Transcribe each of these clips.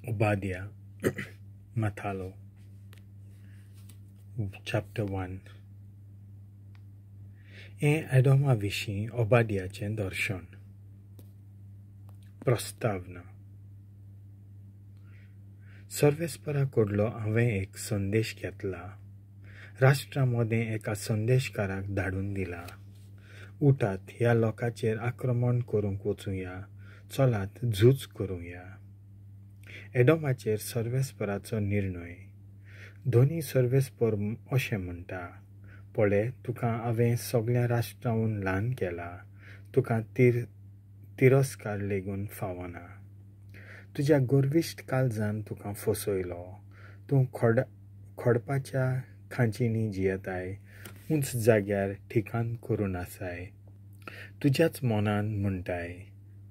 Obadiah Mathalo chapter 1. हें एडोमा विशीं ओबादियाचें दर्शन. प्रस्तावना. सर्वेस्परा कडलो हांवें एक संदेश घेतला, राष्ट्रा मदें एका संदेशकाराक धाडून दिला. उठात, ह्या लोकांचेर आक्रमण करूंक वचुया, चलात झूज करुया. एडोमाचेर सर्वेस्पराचो निर्णय. धनी सर्वेस्पर अशें म्हणटा, पळय, तुका हांवें सगळ्या राष्ट्रांहून ल्हान केला, तुका तिरस्कार लेगून फावना. तुज्या गर्विश्ट काळजान तुका फसयलो, तूं खडपाच्या खांचींनी जियेताय, उंच जाग्यार ठिकाण करून आसाय. तुज्याच मनान म्हणटाय,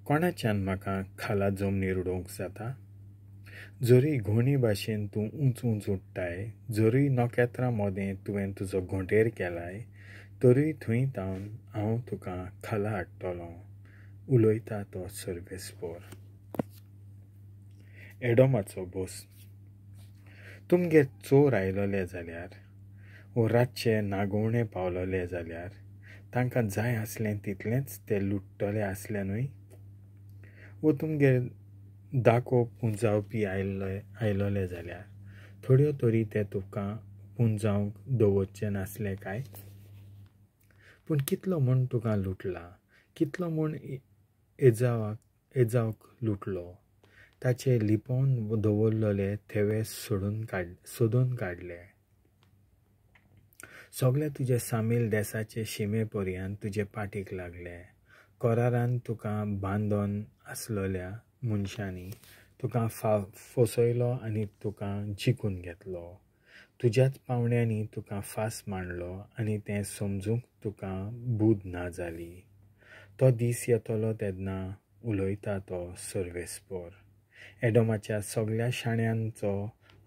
कोणाच्यान म्हाका खाला जमनीर उडोवंक जाता? जरी घोणी भाशेन तूं उंच उंच उडटाय, जरूय नखेत्रां मदें तुवें तुजो घोंटेर केलाय, तरूय थंय तावन हांव तुका खाला हाडटलों, उलयता तो सर्वेस्पर. एडोमाचो बोस. तुमगेर चोर आयलोले जाल्यार वो रातचे नागोवणे पावलोले जाल्यार तांकां जाय आसलें तितलेंच ते लुट्टले आसले न्हय? वो तुमगेर दाको पुंजावपी आयलोले जाल्यार थोड्यो तरी ते तुका पुंजावंक दवरचे नासले काय? पूण कितलो म्हूण तुका लुटला, कितलो म्हूण एजावक लुटलो, ताचे लिपोवन दवरलेले थेवे सोदून काडले. सगळे तुजे सामील देसाचे शिमे पर्यंत तुजे पाटीक लागले. करारान तुका बांदोन आसलोल्या मनशांनी तुका फसयलो आनी तुका जिखून घेतलो. तुज्याच पावण्यांनी तुका फास मांडलो आनी तें समजूंक तुका बूद ना जाली. तो दीस येतलो तेन्ना, उलयता तो सर्वेस्पर, एडोमाच्या सगळ्या शाण्यांचो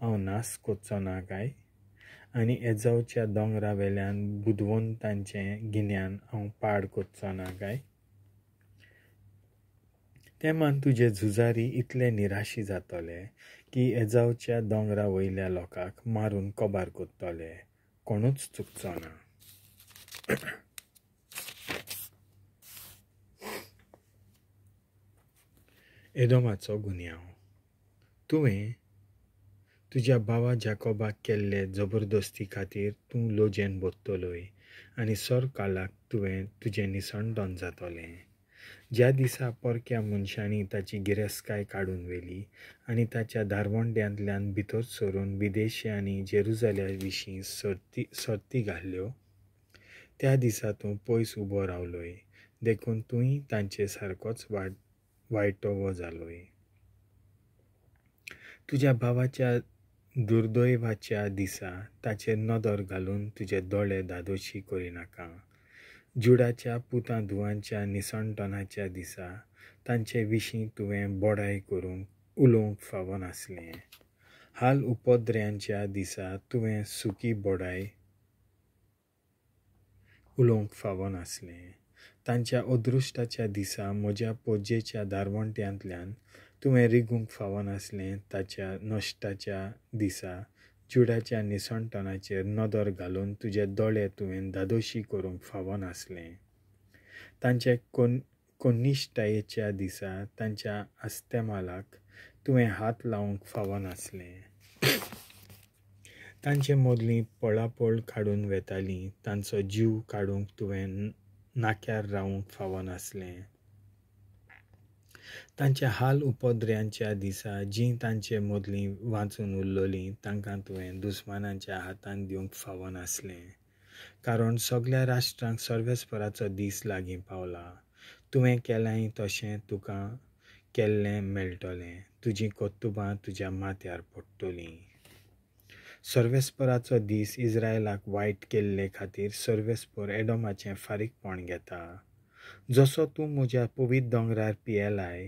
हांव नाश करचो ना काय? आनी एजावच्या दोंगरा वेल्यान बुदवंतांचें गिन्यान हांव पाड करचो ना काय? ते मान तुजे झुजारी इतले निराशी जातले की एजावच्या दोंगरा वयल्या लोकांक मारून कबार करतले, कोणूच चुकचो ना. एडोमाचो गुन्यांव. तुवें तुज्या भावा जाकोबाक केल्ले जबरदस्ती खातीर तूं लोजेन भोगतलोय आनी सरकालाक तुवें तुजें निसणटन जातलें. ज्या दिसा परक्या मनशांनी ताची गिरेस्तकाय काडून व्हेली आनी ताच्या दारवंट्यांतल्यान भितर सरून विदेशी आनी जेरुजाल्या विशीं सर्ती घाल्ल्यो, त्या दिसा तूं पयस उबो रावलोय, देखून तूंय तांचे सारकोच वायटोवो जालोय. तुज्या भावाच्या दुर्दैवाच्या दिसा ताचेर नदर घालून तुजे दोळे धादोशी करिनाका. जुडाच्या पुतां धुवांच्या निसणटनाच्या दिसा तांचे विशीं तुवें बडाय करूंक उलोवंक फावनासलें. हाल उपद्र्यांच्या दिसा तुवें सुकी बडाय उलोवंक फावनासलें. तांच्या अदृश्टाच्या दिसा म्हज्या पोजेच्या दारवंट्यांतल्यान तुवें रिगूंक फावनासलें. ताच्या नश्टाच्या दिसा जुडाच्या निसणटनाचेर नदर घालून तुजे दोळे तुवें धादोशी करूंक फावनासलें. तांचे कोनिश्टायेच्या दिसा तांच्या आस्तेमालाक तुवें हात लावंक फावनासलें. तांचे मदलीं पळापळ काडून वेताली, तांचो जीव काडूंक तुवें नाक्यार रावंक फावनासलें. तांच्या हाल उपद्र्यांच्या दिसा जीं तांचे मदलीं वाचून उरलोलीं तांकां तुवें दुस्मानांच्या हातान दिवंक फावनासलें. कारण सगळ्या राष्ट्रांक सर्वेस्पराचो दीस लागीं पावला. तुवें केलाय तशें तुका केल्लें मेळटलें, तुजीं कर्तुबां तुज्या माथ्यार पडटलीं. सर्वेस्पराचो दीस इस्रायलाक वायट केल्ले खातीर सर्वेस्पर एडोमाचें फारीकपण घेता. जसो तूं म्हज्या पवित्र दोंगरार पियेलाय,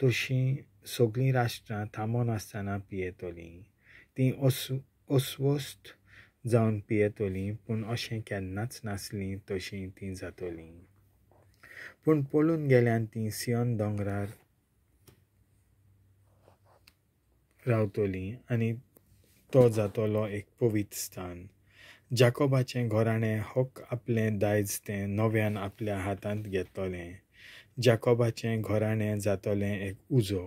तशीं सगळीं राष्ट्रां थांबनासतना पियेतलीं. तीं अस्वस्थ जावन पियेतलीं, पूण अशें केन्नाच नासलीं तशीं तीं जातलीं. पूण पळून गेल्यान तीं सियोन दोंगरार रावतलीं आनी तो जातलो एक पवित्र स्थान. जाकोबाचें घराणें हक्क आपलें दायज तें नव्यान आपल्या हातांत घेतलें. जाकोबाचें घराणें जातलें एक उजो,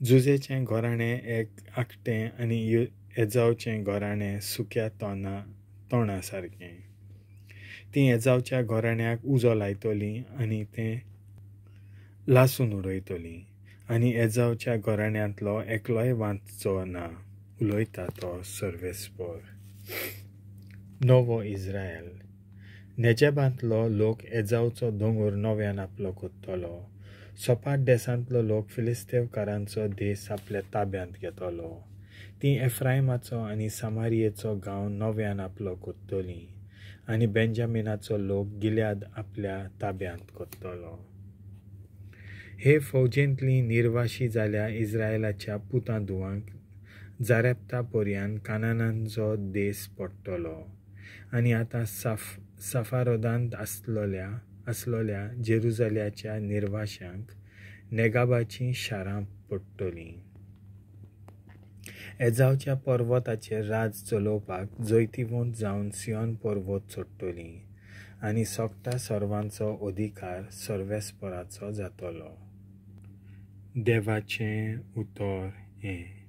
जुजेचें घराणें एक आकटें आनी एजावचें घराणें सुक्या तोंडा सारकें. तीं एजावच्या घराण्याक उजो लायतलीं आनी तें लासून उडयतलीं आनी एजावच्या घराण्यांतलो एकलोय वांचचो ना, उलयता तो सर्वेस्पर. नवो इस्रायल. नेजेबांतलो लोक एजावचो दोंगर नव्यान आपलो कोत्तलो. सपाट देसांतलो लोक फिलिस्तेवकारांचो देस आपल्या ताब्यांत घेतलो. तीं एफ्रायमाचो आनी सामारियेचो गांव नव्यान आपलो कोत्तलीं आनी बेंजामिनाचो लोक गिल्याद आपल्या ताब्यांत कोत्तलो. हे फौजेंतली निर्वाशी जाल्या इस्रायलाच्या पुतां धुवांक जारेप्ता पर्यान कानानांचो देस पडटलो आनी आतां सफारोदांत आसलोल्या जेरुजाल्याच्या निर्वाशांक नेगाबाचीं शारां पडटलीं. एजावच्या पर्वताचेर राज चलोवपाक जैतिवंत जावन सियोन पर्वत चडटलीं आनी सोगटा सर्वांचो अधिकार सर्वेस्पराचो जातलो. देवाचें उतर हें.